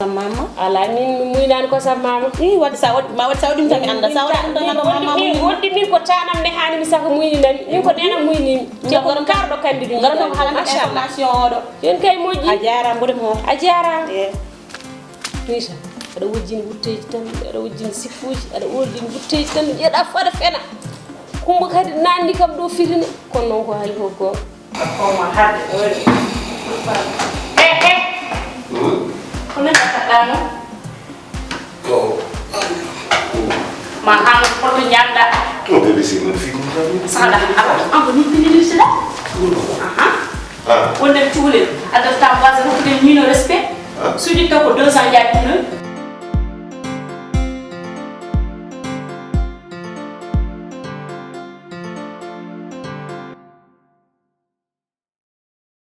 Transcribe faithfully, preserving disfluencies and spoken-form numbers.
Mama. Ala min mi muynani ko sa mama. I wadde sa wadde ma wadde sa waɗi ɗum tan mi annda sa waɗi ɗum tan mi annda mama. Wonde min ko tanam ne hani mi saka muyninami. Min ko nena muynimi. Te ko karɗo kandi ɗum. Ngara ɗum haalande information oɗo. Yen kay moƴƴi. A jarama mboɗo mo. A jarama. Eh. Nisa, aɗa wujjini wutteji tan, aɗa wujjini sikkuji, aɗa wujjini wutteji tan, ƴeɗa fada fena. Kumba kadi nanni kam ɗo firine, kono noon ko haali ko goonga. Koma harde ɗo waɗi. Eh, eh. Ko min ɗakkatɗa noon? Ko Ma han hoto ñanda. to bébé c'est mon fille comme ça. Sala, an ko ni pinini sila. Aha. Ah, Wonde cuule, adata base rokkude mino respect. Suuji taw ko deux ans jaaɗi ɗum.